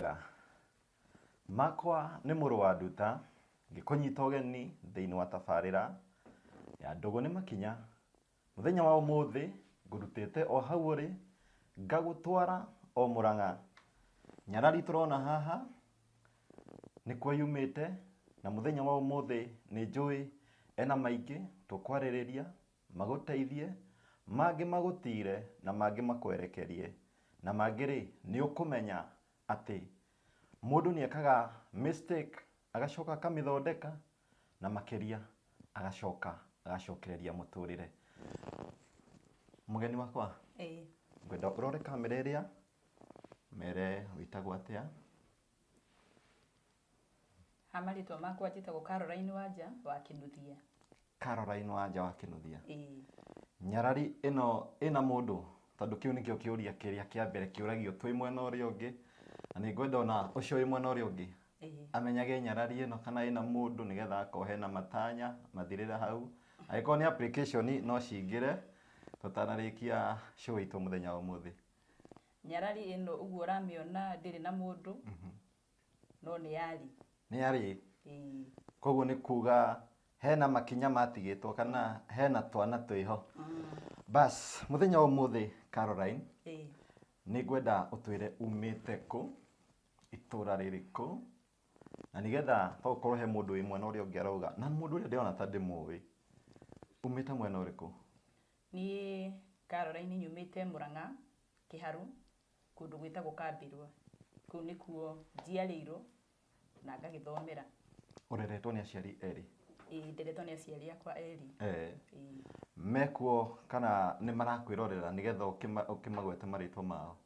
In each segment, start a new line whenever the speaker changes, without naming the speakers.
Mwega. Makwa nĩ mũrũ wa Nduta, ngĩkũnyita ũgeni thĩinĩ wa tabarĩra ya Ndũgũ nĩ Makinya. Mũthenya wa ũmũthĩ ngũrutĩte o hau ũrĩ, ngagũtwara o Mũrang'a. Nyarari tũrona haha nĩkuo yumĩte, na mũthenya wa ũmũthĩ nĩ njũĩ ena maingĩ tũkwarĩrĩria magũteithie, mangĩ magũtire na mangĩ makwerekerie, na mangĩ-rĩ, nĩ ũkũmenya atĩ mũndũ nĩ ekaga mistake agacoka akamĩthondeka na makĩria agacoka agacokereria mũtũrĩre. Mũgeni wakwa,
Ĩĩ.
Ngwenda ũrore kamera ĩrĩa, mere wĩtagwo atĩa?
Ha marĩtwa makwa njĩtagwo Caroline Wanja wa Kĩnuthia.
Caroline Wanja wa Kĩnuthia.
Ĩĩ.
Nyarari ĩno ĩna mũndũ? Tondũ kĩu nĩkĩo kĩũria kĩrĩa kĩa mbere kĩũragio twĩ mwena ũrĩa ũngĩ, na nĩ ngwenda ona ũcio wĩ mwena ũrĩa ũngĩ amenyage nyarari ĩno kana ĩna mũndũ, nĩgetha akorwo hena matanya mathirĩra hau. Angĩkorwo nĩ application no cingĩre tũtanarĩkia show itũ mũthenya wa ũmũthĩ.
Nyarari ĩno ũguo ũramĩona ndĩrĩ na mũndũ, no nĩ yarĩ.
Nĩ yarĩ?
Ĩĩ.
Koguo nĩ kuga hena makinya matigĩtwo kana hena twana twĩho. Bas, mũthenya wa ũmũthĩ Caroline, nĩ ngwenda ũtwĩre umĩte kũ, itũra rĩrĩkũ, na nĩgetha to ũkorwo he mũndũ wĩ mwena ũrĩa ũngĩ arauga, na mũndũ ũrĩa ndĩrona ta ndĩmũĩ. Umĩte mwena ũrĩkũ?
Niĩ Caroline nyumĩte Mũrang'a, Kĩharũ, kũndũ gwĩtagwo Kambĩrwa. Kũu nĩkuo njiarĩirwo na ngagĩthomera.
Ũreretwo nĩ aciari erĩ?
Ĩĩ, nderetwo nĩ aciari akwa erĩ. Ĩĩ.
Mekuo kana nĩ marakwĩrorera nĩgetha ũkĩmagwete marĩtwa mao?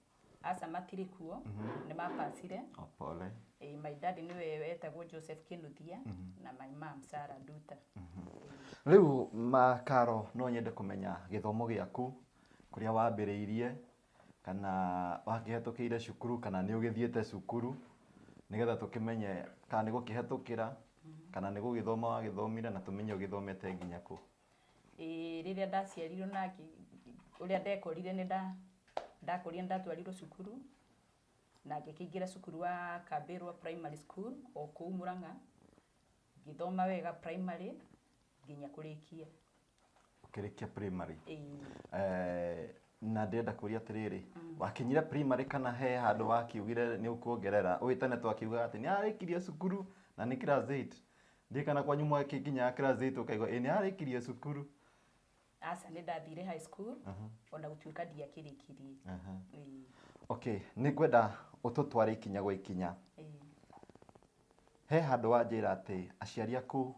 Aca, matirĩ kuo, nĩ mapacire.
Oh, pole.
Ĩĩ, my dad nĩwe wetagwo Joseph Kĩnuthia na my mom Sarah Nduta.
Rĩu Makaro, no nyende kũmenya gĩthomo gĩaku, kũrĩa wambĩrĩirie, kana wakĩhetũkĩire cukuru kana nĩ ũgĩthiĩte cukuru, nĩgetha tũkĩmenye kana nĩ gũkĩhetũkĩra kana nĩ gũgĩthoma wagĩthomire, na tũmenye ũgĩthomete nginya kũ.
Ĩĩ, rĩrĩa ndaciarirwo na ũrĩa ndekorire nĩ ndakũrire, nĩ ndatwarirwo cukuru na ngĩkĩingĩra cukuru wa Kambĩrwa Primary School o kũu Mũrang'a, ngĩthoma wega primary nginya kũrĩkia.
Ũkĩrĩkia primary?
Ĩĩ.
Na ndĩrenda kũria atĩrĩrĩ, wakinyire primary kana he handũ wakiugire nĩ ũkuongerera? Ũĩ tene twakiugaga atĩ nĩ arĩkirie cukuru na nĩ class 8. Ndiũĩ kana kwanyu mwakĩnginyaga class 8 ũkaigua ĩ nĩ arĩkirie cukuru.
Aca, nĩ ndathire high school ona gũtuĩka ndiakĩrĩkirie. Ĩĩ.
Okay, nĩ ngwenda ũtũtware ikinya gwa ikinya. He handũ wanjĩra atĩ aciari aku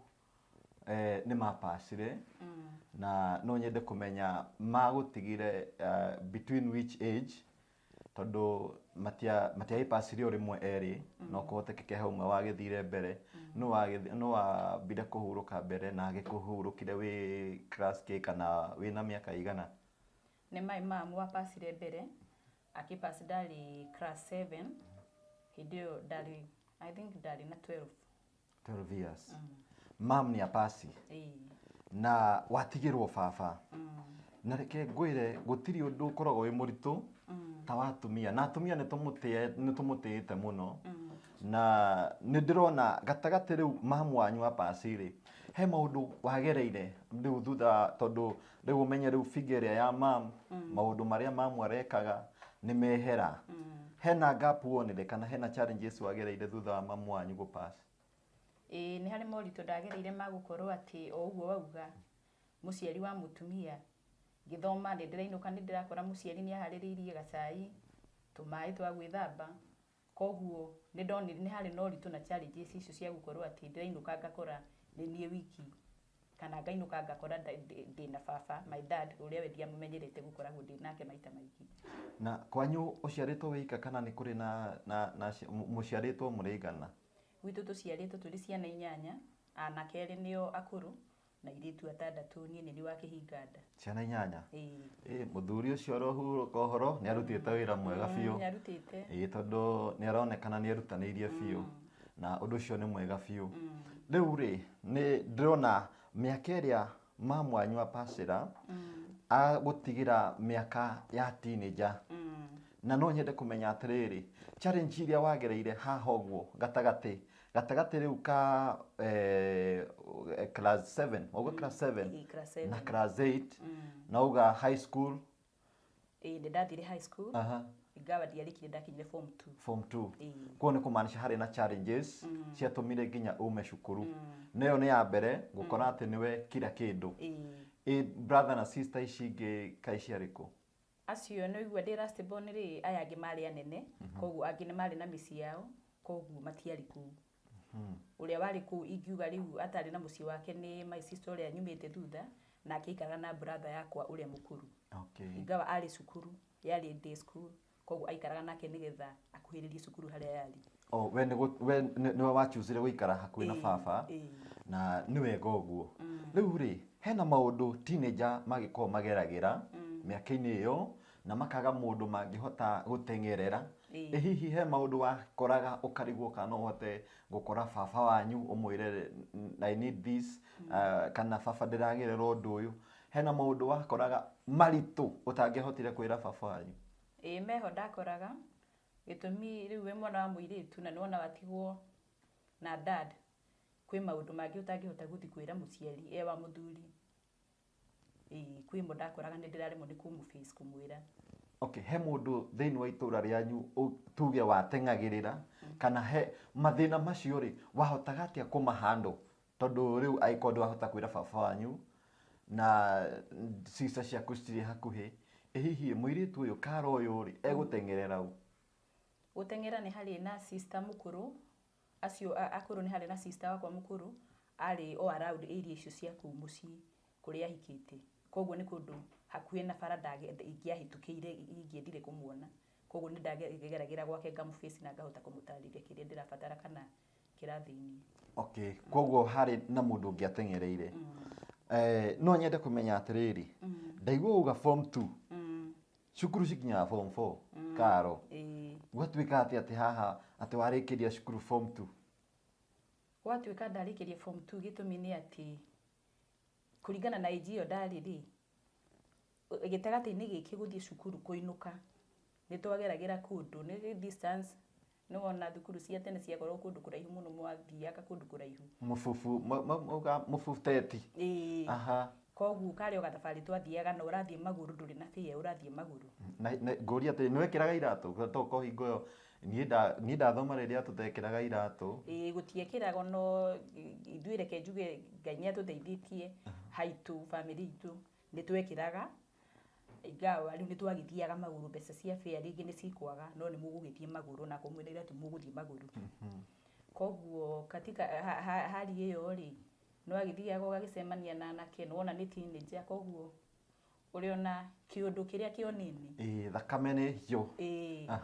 nĩ mapacire, na no nyende kũmenya magũtigire between which age, tondũ matiagĩpacire o rĩmwe erĩ, no kũhotekeke he ũmwe wagĩthire mbere. Nũ wambire kũhurũka mbere na agĩkũhurũkire wĩ class K kana wĩna mĩaka ĩigana?
Nĩ my mom wapacire mbere, akĩpass ndarĩ class 7, hĩndĩ ĩyo ndarĩ, I think ndarĩ na 12.
12 years. Mam nĩ apasi?
Ĩĩ.
Na watigĩrwo baba. Na reke ngwĩre, gũtirĩ ũndũ ũkoragwo wĩ mũritũ ta wa atumia, na atumia nĩ tũmũtĩĩte mũno, na nĩ ndĩrona gatagatĩ rĩu mamu wanyu apasi rĩ, he maũndũ wagereire rĩu thutha, tondũ rĩu ũmenye rĩu figure ĩrĩa ya mam, maũndũ marĩa mamu arekaga nĩ mehera. Hena gap wonire kana hena challenges wagereire thutha wa mamu wanyu gũpass?
Ĩĩ, nĩ harĩ moritũ ndagereire ma gũkorwo atĩ o ũguo wauga, mũciari wa mũtumia, ngĩthoma nĩ ndĩrainũka nĩ ndĩrakora mũciari nĩ aharĩrĩirie gacai, tũmaĩ twa gwĩthamba, koguo nĩ ndonire nĩ harĩ na ũritũ na challenges icio cia gũkorwo atĩ ndĩrainũka ngakora nĩ niĩ wiki, kana ngainũka ngakora ndĩna baba, my dad, ũrĩa we ndiamũmenyerete gũkoragwo ndĩ nake maita maingĩ.
Na kwanyu ũciarĩtwo wĩika kana nĩ kũrĩ na mũciarĩtwo mũrĩ aigana?
Gwitũ tũciarĩtwo tũrĩ ciana inyanya, anake erĩ nĩo akũrũ na airĩtu atandatũ, niĩ nĩ niĩ wa kĩhinga nda.
Ciana inyanya?
Ĩĩ.
Ĩ, mũthuri ũcio arohurũka ũhoro nĩ arutĩte wĩra mwega biũ.
Nĩ arutĩte.
Ĩ, tondũ nĩ aronekana nĩ erutanĩirie biũ na ũndũ ũcio nĩ mwega biũ. Rĩu rĩ, nĩ ndĩrona mĩaka ĩrĩa mamu wanyu apacĩra agũtigĩra mĩaka ya teenager, na no nyende kũmenya atĩrĩrĩ, Challenge iria wagereire haha ũguo gatagatĩ gatagatĩ rĩu ka class 7, wauga class 7?
Ĩĩ, class
Na
7.
Class 8 na uga high school.
Ĩĩ, nĩ ndathire high school. Ingawa ndiarĩkirie, ndakinyire form 2.
Form 2.
Ĩĩ.
Koguo nĩ kũmaanisha harĩ na challenges ciatũmire nginya ume cukuru. Nayo nĩ ya mbere gũkora atĩ nĩwe kila kĩndũ.
Ĩĩ.
Ĩ brother na sister ici ingĩ kaĩ ciarĩ kũ?
Acio nĩ igua ndĩ last born rĩ, aya angĩ marĩ anene, koguo angĩ nĩ marĩ na mĩciĩ yao, koguo matiarĩ kũu. Ũrĩa warĩ kũu ingiuga rĩu atarĩ na mũciĩ wake nĩ my sister ũrĩa nyumĩte thutha, nake aikaraga na brother yakwa ũrĩa mũkũrũ. Ingawa arĩ cukuru, yarĩ day school, koguo aikaraga nake nĩgetha akuhĩrĩrie cukuru harĩa yarĩ.
Oh, we we nĩwe wachoosire gũikara hakuhĩ na
Ĩĩ,
baba.
Ĩĩ.
Na nĩ wega ũguo. Rĩu rĩ, hena maũndũ teenager mangĩkorwo mageragĩra mĩaka-inĩ ĩyo na makaga mũndũ mangĩhota gũteng'erera.
Ĩĩ.
Ĩ hihi he maũndũ wakoraga ũkarigwo kana no ũhote gũkora baba wanyu ũmwĩre, "I need this," kana, "Baba, ndĩragerera ũndũ ũyũ"? Hena maũndũ wakoraga maritũ ũtangĩahotire kwĩra baba wanyu?
Ĩĩ, meho ndakoraga. Gĩtũmi rĩu wĩ mwana wa mũirĩtu na nĩwona watigwo na dad, kwĩ maũndũ mangĩ ũtangĩhota gũthiĩ kwĩra mũciari e wa mũthuri. Ĩĩ, kwĩ mo ndakoraga nĩ ndĩraremwo nĩ kũmũ-face kũmwĩra.
Okay, he mũndũ thĩinĩ wa itũra rĩanyu tuge wateng'agĩrĩra, kana he mathĩna macio rĩ, wahotaga atĩa kũmahandle, tondũ rĩu angĩkorwo ndwahota kwĩra baba wanyu na sister ciaku citirĩ hakuhĩ, ĩ hihi mũirĩtu ũyũ kara ũyũ rĩ, egũteng'erera ũ?
Gũteng'era nĩ harĩ na sister mũkũrũ, acio akũrũ, nĩ harĩ na sister wakwa mũkũrũ arĩ o around area icio cia kũu mũciĩ kũrĩa ahikĩte, koguo nĩ kũndũ hakuhĩ na bara ingĩahĩtũkĩire ingĩendire kũmuona, koguo nĩ ndageragĩra gwake ngamũ-face na ngahota kũmũtarĩria kĩrĩa ndĩrabatara kana kĩrathĩnia.
Okay, koguo harĩ na mũndũ ũngĩ ateng'ereire. No nyende kũmenya atĩrĩrĩ, ndaigua uga form 2, cukuru cikinyaga form 4, karo.
Ĩĩ.
Gwatuĩka atĩ atĩ haha atĩ warĩkĩria cukuru form 2?
Gwatuĩka ndarĩkĩria form 2, gĩtũmi nĩ atĩ kũringana na age ĩyo ndarĩ rĩ, gĩtagatĩ-inĩ gĩkĩ gũthiĩ cukuru kũinũka nĩ twageragĩra kũndũ nĩ distance. Nĩ wona thukuru cia tene ciakoragwo kũndũ kũraihu mũno, mwathiaga kũndũ kũraihu.
Mũbubu mauga mũbuteti.
Ĩĩ. Koguo karĩ o gathabarĩ twathiaga na ũrathiĩ magũrũ, ndũrĩ na fare, ũrathiĩ magũrũ.
Na ngũria atĩ nĩ wekĩraga iratũ? To hingo ĩyo niĩ ndathoma rĩrĩa tũtekĩraga iratũ.
Ĩĩ, gũtiekĩragwo, no ithuĩ reke njuge Ngai nĩ atũteithĩtie haitũ, bamĩrĩ itũ nĩ twekĩraga, ingawa rĩu nĩ twagĩthiaga magũrũ, mbeca cia fare rĩngĩ nĩ cikwaga, no nĩ mũgũgĩthiĩ magũrũ na akorwo mwĩna iratũ mũgũthiĩ magũrũ. Koguo katika hali ĩyo rĩ, nĩ wagĩthiaga ũgagĩcemania na anake, nĩ wona nĩ teenager, koguo ũrĩ ona kĩũndũ kĩrĩa kĩonini.
Ĩĩ, thakame nĩ hiũ.
Ĩĩ.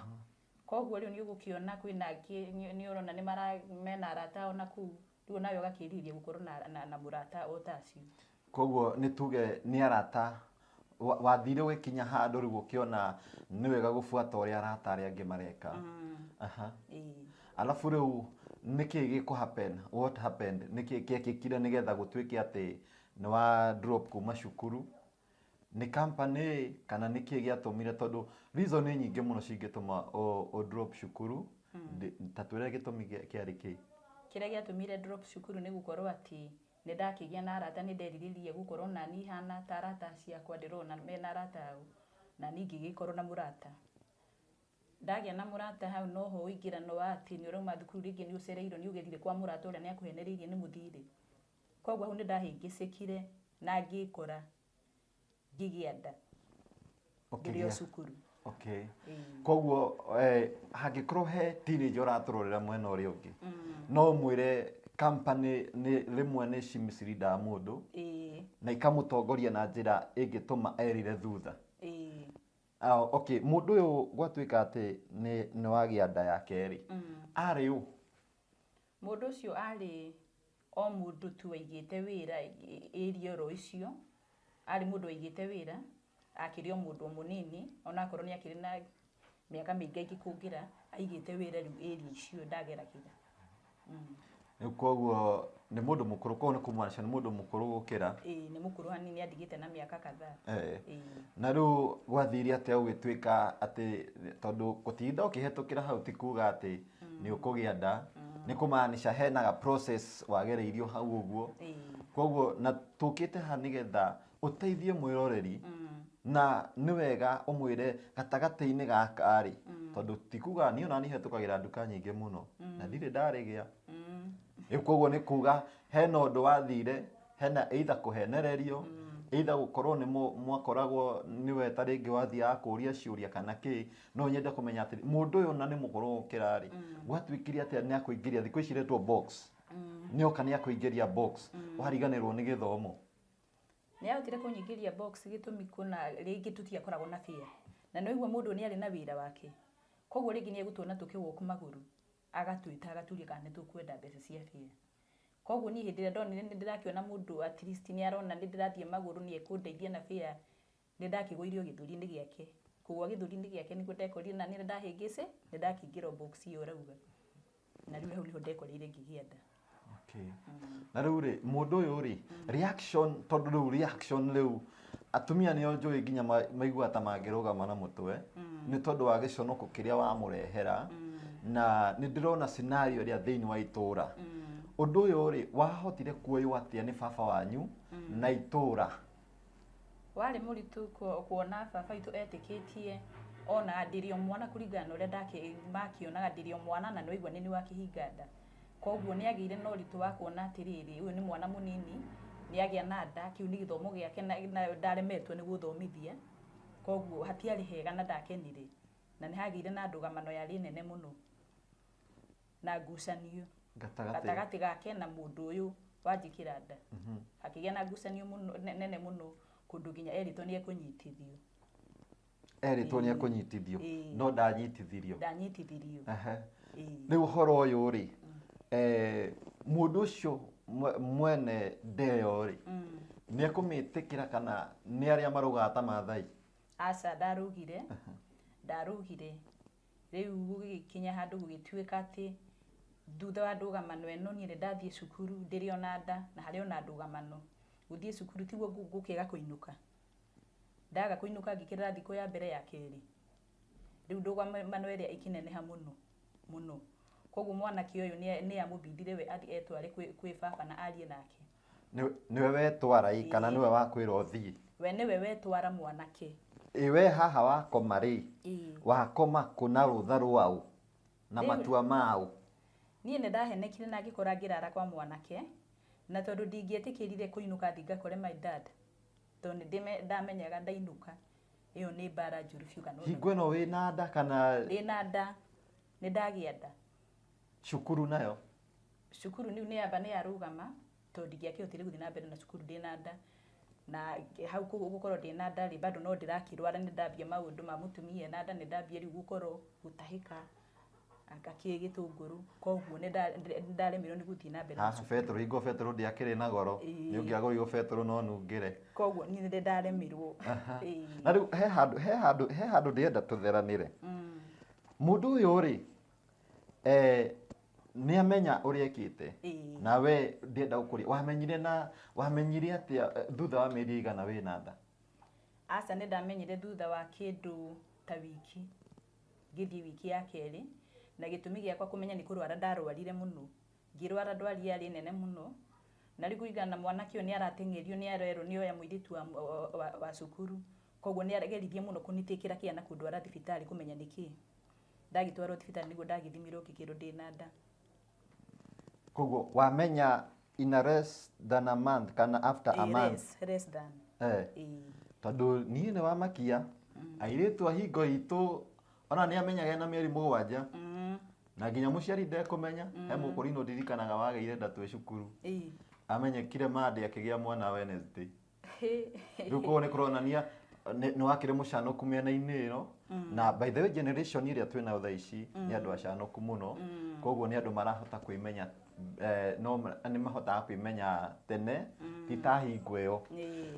Koguo rĩu nĩ ũgũkĩona kwĩna angĩ nĩ ũrona nĩ mara mena arata ona kũu, rĩu nawe ũgakĩrirĩria gũkorwo na mũrata o ta acio.
Koguo nĩ tuge nĩ arata wathire ũgĩkinya handũ rĩu ũkĩona nĩ wega gũbuata ũrĩa arata arĩa angĩ mareka.
Ĩĩ.
Alafu rĩu nĩkĩ gĩkũ happen, what happened, nĩkĩ gĩekĩkire nĩgetha gũtuĩke atĩ nĩ wa drop kuma cukuru? Nĩ company kana nĩkĩ gĩatũmire? Tondũ reason nĩ nyingĩ mũno cingĩtũma ũ drop cukuru. Ta twĩre gĩtũmi kĩarĩ kĩ?
Kĩrĩa gĩatũmire drop cukuru nĩ gũkorwo atĩ nĩ ndakĩgĩa na arata, nĩ nderirĩria gũkorwo nani hana ta arata ciakwa ndĩrona mena arata ao, na niĩ ngĩgĩkorwo na mũrata. Ndagĩa na mũrata hau noho ũingĩrano wa atĩ nĩ ũrauma thukuru, rĩngĩ nĩ ũcereirwo, nĩ ũgerire kwa mũrata ũrĩa nĩ akũhenereirie nĩ mũthire, koguo hau nĩ ndahĩngĩcĩkire na ngĩkora ngĩgĩa nda ndĩrĩ o cukuru. Ĩĩ.
Koguo hangĩkorwo he teenager ũratũrorera mwena ũrĩa ũngĩ, no ũmwĩre company nĩ rĩmwe nĩ cimicirindaga mũndũ na ikamũtongoria na njĩra ĩngĩtũma erire thutha.
Ĩĩ.
Ah, okay, mũndũ ũyũ gwatuĩka atĩ nĩ wagĩa nda ya kerĩ, arĩ ũ?
Mũndũ ũcio arĩ o mũndũ tu waigĩte wĩra area oro icio, arĩ mũndũ waigĩte wĩra, akĩrĩ o mũndũ o mũnini, onakorwo nĩ akĩrĩ na mĩaka mĩingaingĩ kũngĩra, aigĩte wĩra rĩu area icio ndageragĩra.
Rĩu koguo nĩ mũndũ mũkũrũ, koguo nĩ kũmaanisha nĩ mũndũ mũkũrũ gũkĩra.
Ĩĩ, nĩ mũkũrũ hanini, andigĩte na mĩaka kadhaa. Ĩĩ.
Na rĩu gwathire atĩa gũgĩtuĩka atĩ, tondũ gũtinda ũkĩhetũkĩra hau ti kuga atĩ nĩ ũkũgĩa nda, nĩ kũmaanisha hena ga process wagereirio hau ũguo. Koguo na tũkĩte haha nĩgetha ũteithie mwĩroreri, na nĩ wega ũmwĩre gatagatĩ-inĩ gaka rĩ, tondũ ti kuga niĩ ona niĩ hetũkagĩra nduka nyingĩ mũno na ndirĩ ndarĩgĩa. Rĩu koguo nĩ kuga hena ũndũ wathire, hena either kũhenererio, either gũkorwo nĩ mwakoragwo nĩwe ta rĩngĩ wathiaga kũria ciũria kana kĩ. No nyende kũmenya atĩ mũndũ ũyũ na nĩ mũkũrũ gũkĩra rĩ, gwatuĩkire atĩa nĩ akũingĩria thikũ ici iretwo box, nĩ oka nĩ akũingĩria box, wariganĩrwo nĩ gĩthomo?
Nĩ ahotire kũnyingĩria box, gĩtũmi kũna rĩngĩ tũtiakoragwo na fare, na nĩ waigua mũndũ nĩ arĩ na wĩra wake, koguo rĩngĩ nĩ egũtuona tũkĩwalk magũrũ, agatwĩta agaturia kana nĩ tũkwenda mbeca cia fare. Koguo niĩ hĩndĩ ĩrĩa ndonire nĩ ndĩrakĩona mũndũ at least nĩ arona nĩ ndĩrathiĩ magũrũ, nĩ ekũndeithia na fare, nĩ ndakĩgũirio gĩthũri-inĩ gĩake. Kũgũa gĩthũri-inĩ gĩake nĩguo ndekorire na nĩ ndahĩngĩcĩ, nĩ ndakĩingĩra box ĩyo ũrauga, na rĩu hau nĩho ndekoreire ngĩgĩa nda.
Okay. Na rĩu rĩ, mũndũ ũyũ rĩ, reaction, tondũ rĩu reaction rĩu atumia nĩo njũĩ nginya maiguaga ta mangĩrũgama na mũtwe nĩ tondũ wa gĩconoko kĩrĩa wamũrehera, na nĩ ndĩrona scenario ĩrĩa thĩinĩ wa itũra. Ũndũ ũyũ rĩ, wahotire kuoywo atĩa nĩ baba wanyu na itũra?
Warĩ mũritũ kuona baba witũ etĩkĩtie ona ndĩrĩ o mwana, kũringana na ũrĩa makĩonaga ndĩrĩ o mwana, na nĩwaigua nĩ wakĩhinga nda. Koguo nĩ agĩire na ũritũ wa kuona atĩrĩrĩ, ũyũ nĩ mwana mũnini, nĩ agĩa na nda, kĩu nĩ gĩthomo gĩake na ndaremetwo nĩ gũthomithia. Koguo hatiarĩ hega na ndakenire, na nĩ hagĩire na ndũgamano yarĩ nene mũno na ngucanio gatagatĩ gake na mũndũ ũyũ wanjĩkĩra nda. Hakĩgĩa na ngucanio mũno nene mũno, kũndũ nginya erĩtwo nĩ ekũnyitithio.
Erĩtwo nĩ ekũnyitithio, no ndanyitithirio.
Ndanyitithirio.
Rĩu ũhoro ũyũ rĩ, mũndũ ũcio mwene ndeyo rĩ, nĩ ekũmĩtĩkĩra kana nĩ arĩa marũgaga ta Maathai?
Aca, ndarugire. Ndarugire. Rĩu gũgĩkinya handũ gũgĩtuĩka atĩ thutha wa ndũgamano ĩno niĩ nĩ ndathiĩ cukuru ndĩrĩ ona nda, na harĩ ona ndũgamano. Gũthiĩ cukuru tiguo ngũkĩaga kũinũka. Ndaga kũinũka ngĩkĩra thikũ ya mbere ya kerĩ. Rĩu ndũgamano ĩrĩa ĩkĩneneha mũno mũno. Koguo mwanake ũyũ nĩ amũbindire we athiĩ etware kwĩ baba na arie nake.
Nĩwe wetwara ĩ, kana nĩwe wakwĩra ũthiĩ?
We nĩwe wetwara mwanake.
Ĩ we haha wakoma rĩ, wakoma kũ na rũtha rwaũ na matua maũ?
Niĩ nĩ ndahenekire na ngĩkora ngĩrara kwa mwanake, na tondũ ndingĩetĩkĩrire kũinũka thiĩ ngakore my dad, tondũ nĩ ndamenyaga ndainũka ĩyo nĩ mbara njũru biũ. Kana
hingo ĩno wĩna nda kana?
Ndĩna nda, nĩ ndagĩa nda.
Cukuru nayo?
Cukuru nĩ yamba nĩ yarũgama, tondũ ndingĩakĩhotire gũthiĩ na mbere na cukuru ndĩna nda. Na hau gũkorwo ndĩna nda rĩ, bado no ndĩrakĩrwara, nĩ ndambia maũndũ ma mũtumia ena nda, nĩ ndambia rĩu gũkorwo gũtahĩka ngakĩ gĩtũngũrũ, koguo nĩ ndaremirwo nĩ gũthiĩ na mbere na
Haha
cukuru.
Betũrũ, hingo betũrũ ndĩakĩrĩ na goro, nĩ ũngĩagũrirwo betũrũ no nungĩre.
Koguo niĩ nĩ ndaremirwo.
Na rĩu he handũ ndĩrenda tũtheranĩre. Mũndũ ũyũ rĩ, nĩ amenya ũrĩa ekĩte. Na we ndĩrenda gũkũria. Wamenyire na wamenyire atĩa thutha wa mĩeri ĩigana wĩna nda?
Aca, nĩ ndamenyire thutha wa kĩndũ ta wiki, ngĩthiĩ wiki ya kerĩ, na gĩtũmi gĩakwa kũmenya nĩ kũrwara ndarwarire mũno. Ngĩrwara ndwari yarĩ nene mũno, na rĩu kũringana na mwanake ũyũ nĩ arateng'erio, nĩ arerwo nĩ oya mũirĩtu wa cukuru, koguo nĩ ageririe mũno kũnitĩkĩra kĩa na kũndwara thibitarĩ kũmenya nĩkĩ. Ndagĩtwarwo thibitarĩ nĩguo ndagĩthimirwo ngĩkĩrwo ndĩna nda.
Koguo wamenya in a less than a month kana after a month?
Less than.
Tondũ niĩ nĩ wamakia airĩtu a hingo itũ ona nĩ amenyaga ena mĩeri 7, na nginya mũciari ndekũmenya. He mũkũrinũ ndirikanaga wagĩire nda twĩ cukuru, amenyekire Monday akĩgĩa mwana Wednesday. Rĩu koguo nĩ kũronania nĩ wakĩrĩ mũcanũku mĩena-inĩ ĩno. Na by the way, generation ĩrĩa twĩ nayo thaa ici nĩ andũ acanũku mũno, koguo nĩ andũ marahota kwĩmenya, no nĩ mahotaga kwĩmenya tene, ti ta hingo ĩyo.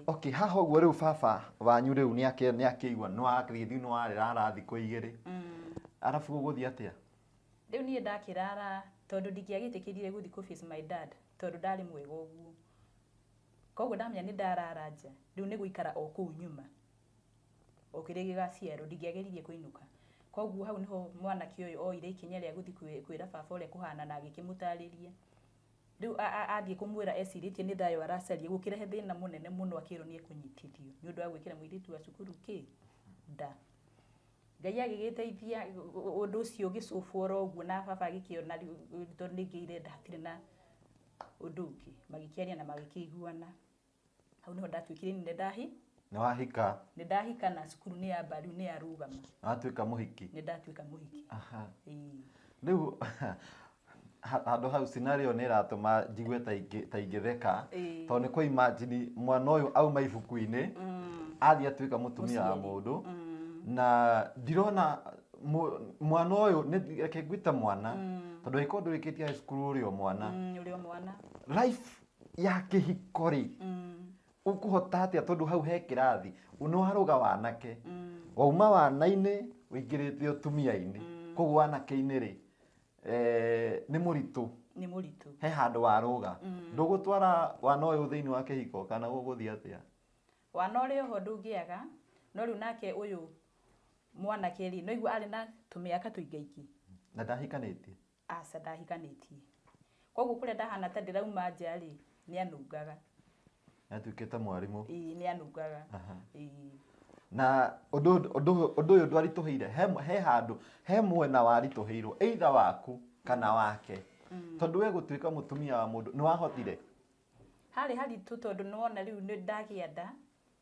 Okay, haha ũguo rĩu baba wanyu rĩu nĩ akĩigua nĩ wakĩthiĩ nĩ warĩrara thikũ 2, arabu gũgũthiĩ atĩa?
Rĩu niĩ ndakĩrara tondũ ndingĩagĩtĩkĩrire gũthiĩ kũ face my dad tondũ ndarĩ mwega ũguo. Koguo ndamenya nĩ ndarara nja, rĩu nĩ gũikara o kũu nyuma o kĩrĩa gĩgaciarwo, ndingĩageririe kũinũka. Koguo hau nĩho mwanake ũyũ oire ikinya rĩa gũthiĩ kwĩra baba ũrĩa kũhana na agĩkĩmũtarĩria. Rĩu athiĩ kũmwĩra ecirĩtie nĩ thayũ aracaria, gũkĩrehe thĩna mũnene mũno akĩrwo nĩ ekũnyitithio nĩ ũndũ wa gwĩkĩra mũirĩtu wa cukuru kĩ nda. Ngai agĩgĩteithia ũndũ ũcio ũgĩcũbwo oro ũguo na baba agĩkĩona rĩu tondũ nĩ ngĩire nda hatirĩ na ũndũ ũngĩ, magĩkĩaria na magĩkĩiguana. Hau nĩho ndatuĩkire nĩ ndahi
Nĩ wahika.
Nĩ ndahika na cukuru nĩ yamba rĩu nĩ yarũgama.
Nĩ watuĩka mũhiki.
Nĩ ndatuĩka mũhiki.
Aha.
Ĩĩ.
Rĩu handũ hau scenario nĩ ĩratũma njigue ta ingĩtheka tondũ nĩ kũ imagine mwana ũyũ auma ibuku-inĩ athiĩ atuĩka mũtumia wa mũndũ na ndirona mwana ũyũ nĩ reke ngwĩte mwana tondũ angĩkorwo ndũrĩkĩtie high school ũrĩ o mwana.
Ũrĩ o mwana.
Life ya kĩhiko rĩ, ũkũhota atĩa tondũ hau he kĩrathi nĩ warũga wanake, wauma wana-inĩ ũingĩrĩte ũtumia-inĩ, koguo wanake-inĩ rĩ, nĩ mũritũ.
Nĩ mũritũ.
He handũ warũga. Ndũgũtwara wana ũyũ thĩinĩ wa kĩhiko kana gũgũthiĩ atĩa?
Wana ũrĩ oho ndũngĩaga, no rĩu nake ũyũ mwanake rĩ, no igua arĩ na tũmĩaka tũingaingĩ.
Na ndahikanĩtie?
Aca, ndahikanĩtie. Koguo kũrĩa ndahana ta ndĩrauma nja rĩ, nĩ anungaga.
Nĩatuĩkĩte mwarimũ.
Ĩĩ, nĩ anungaga. Ĩĩ.
Na ũndũ ũyũ ndwaritũhĩire, he handũ, he mwena waritũhĩirwo, either waku kana wake. Tondũ we gũtuĩka mũtumia wa mũndũ, nĩ wahotire?
Harĩ haritũ tondũ nĩwona rĩu nĩ ndagĩa nda,